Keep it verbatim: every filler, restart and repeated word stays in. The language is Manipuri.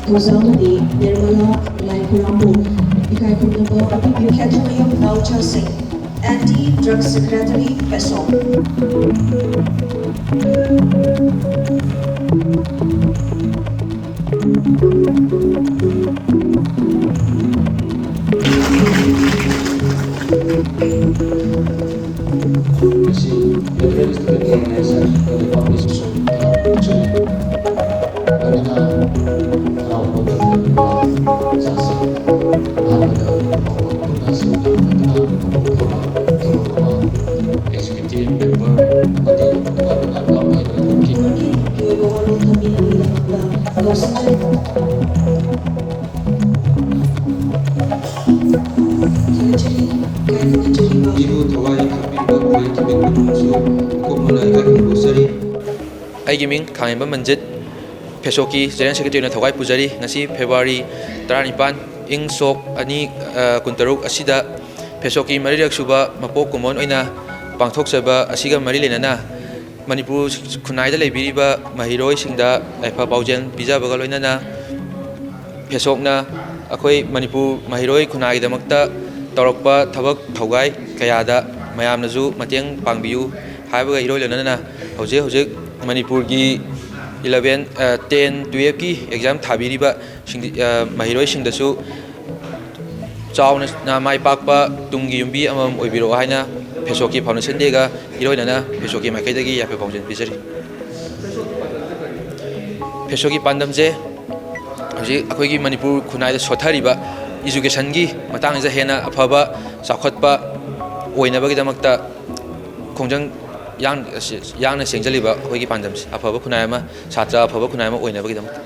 ꯑꯣꯖꯥ ꯑꯃꯗꯤ ꯅꯤꯔꯃꯂꯥ ꯂꯥꯏꯈꯨꯔꯥꯝꯕꯨ ꯏꯀꯥꯏ ꯈꯨꯝꯅꯕ ꯎꯠꯄꯤꯕꯤꯌꯨ꯫ ꯈꯦꯇ꯭ꯔꯤꯃꯌꯨꯝ ꯅꯥꯎꯆꯥꯁꯤꯡ, Anti Drug Secretary, ꯄꯦꯁꯣꯛ꯫ ꯉꯁꯤ Youth Student Organization college foundation ꯁ꯭ꯀꯨꯜꯗ ꯄꯥꯡꯊꯣꯛꯆꯔꯤ꯫ ꯂꯣꯏꯅꯅ ꯍꯔꯥꯎ ꯀꯨꯝꯍꯩ ꯆꯥꯁꯤ꯫ ꯑꯍꯥꯟꯕꯗ ꯄꯨꯟꯅ ꯁꯤꯟꯃꯤꯟꯅꯗꯨꯅ ꯃꯄꯨꯡ ꯐꯥꯕ ꯊꯧꯔꯝ ꯑꯃ executive member ꯑꯃꯗꯤ ꯇꯣꯉꯥꯟ ꯇꯣꯉꯥꯟꯕ ꯃꯍꯩꯔꯣꯏ ꯒ꯭ꯔꯨꯞꯀꯤ ꯃꯔꯨꯞꯀꯤ ꯑꯣꯏꯕ ꯋꯥꯔꯣꯜ ꯊꯝꯕꯤꯅꯕꯒꯤꯗꯃꯛꯇ ꯒꯧꯁꯤꯟꯖꯔꯤ꯫ ꯊꯥꯒꯠꯆꯔꯤ, ꯏꯀꯥꯏ ꯈꯨꯝꯅꯖꯔꯤ꯫ ꯏꯕꯨ ꯊꯋꯥꯏ ꯊꯥꯛꯄꯤꯕ ꯃꯈꯣꯏ ꯊꯤꯃꯤꯟ ꯃꯈꯣꯡꯁꯨ ꯃꯀꯣꯛ ꯃꯅꯥ ꯏꯀꯥꯏ ꯈꯨꯝꯅꯖꯔꯤ꯫ ꯑꯩꯒꯤ ꯃꯤꯡ ꯈꯥꯉꯦꯝꯕꯝ ꯃꯟꯖꯤꯠ, ꯐꯦꯁꯣꯛꯀꯤ General Secretary ꯑꯣꯏꯅ ꯊꯧꯒꯥꯏ ꯄꯨꯖꯔꯤ꯫ ꯉꯁꯤ February ꯇꯔꯥꯅꯤꯄꯥꯟ, ꯏꯪ ꯁꯣꯛ ꯑꯅꯤ, ꯑ, ꯀꯨꯟꯇꯔꯨꯛ ꯑꯁꯤꯗ ꯐꯦꯁꯣꯛꯀꯤ ꯃꯔꯤꯔꯛ ꯁꯨꯕ ꯃꯄꯣꯛ ꯀꯨꯝꯑꯣꯟ ꯑꯣꯏꯅ ꯄꯥꯡꯊꯣꯛꯆꯕ ꯑꯁꯤꯒ ꯃꯔꯤ ꯂꯩꯅꯅ ꯃꯅꯤꯄꯨꯔ ꯈꯨꯟꯅꯥꯏꯗ ꯂꯩꯕꯤꯔꯤꯕ ꯃꯍꯩꯔꯣꯏꯁꯤꯡꯗ ꯌꯥꯏꯐ ꯄꯥꯎꯖꯦꯜ ꯄꯤꯖꯕꯒ ꯂꯣꯏꯅꯅ ꯐꯦꯁꯣꯛꯅ ꯑꯩꯈꯣꯏ ꯃꯅꯤꯄꯨꯔ ꯃꯍꯩꯔꯣꯏ ꯈꯨꯟꯅꯥꯏꯒꯤꯗꯃꯛꯇ ꯇꯧꯔꯛꯄ ꯊꯕꯛ ꯊꯧꯒꯥꯏ ꯀꯌꯥꯗ ꯃꯌꯥꯝꯅꯁꯨ ꯃꯇꯦꯡ ꯄꯥꯡꯕꯤꯌꯨ ꯍꯥꯏꯕꯒ ꯏꯔꯣꯏ ꯂꯣꯏꯅꯅ ꯍꯧꯖꯤꯛ ꯍꯧꯖꯤꯛ ꯃꯅꯤꯄꯨꯔꯒꯤ eleven, ꯑ, ten, twelve ꯀꯤ exam ꯊꯥꯕꯤꯔꯤꯕ ꯁꯤꯡꯗꯤ, ꯑ, ꯃꯍꯩꯔꯣꯏꯁꯤꯡꯗꯁꯨ ꯆꯥꯎꯅ ꯃꯥꯏ ꯄꯥꯛꯄ ꯇꯨꯡꯒꯤ ꯌꯨꯝꯕꯤ ꯑꯃꯃꯝ ꯑꯣꯏꯕꯤꯔꯛꯑꯣ ꯍꯥꯏꯅ ꯐꯦꯁꯣꯛꯀꯤ Foundation Day ꯒ ꯏꯔꯣꯏꯅꯅ ꯐꯦꯁꯣꯛꯀꯤ ꯃꯥꯏꯀꯩꯗꯒꯤ ꯌꯥꯏꯐ ꯄꯥꯎꯖꯦꯜ ꯄꯤꯖꯔꯤ꯫ ꯐꯦꯁꯣꯛꯀꯤ ꯄꯥꯟꯗꯝꯁꯦ ꯍꯧꯖꯤꯛ ꯑꯩꯈꯣꯏꯒꯤ ꯃꯅꯤꯄꯨꯔ ꯈꯨꯟꯅꯥꯏꯗ ꯁꯣꯠꯊꯔꯤꯕ education ꯒꯤ ꯃꯇꯥꯡꯁꯤꯗ ꯍꯦꯟꯅ ꯑꯐꯕ, ꯆꯥꯎꯈꯠꯄ ꯑꯣꯏꯅꯕꯒꯤꯗꯃꯛꯇ ꯈꯣꯡꯖꯪ ꯌꯥꯡ-, ꯌꯥꯡꯅ ꯆꯦꯟꯖꯜꯂꯤꯕ ꯑꯩꯈꯣꯏꯒꯤ ꯄꯥꯟꯗꯝꯁꯦ, ꯑꯐꯕ ꯈꯨꯟꯅꯥꯏ ꯑꯃ, ꯁꯥꯇ꯭ꯔ ꯑꯐꯕ ꯈꯨꯟꯅꯥꯏ ꯑꯃ ꯑꯣꯏꯅꯕꯒꯤꯗꯃꯛꯇ꯫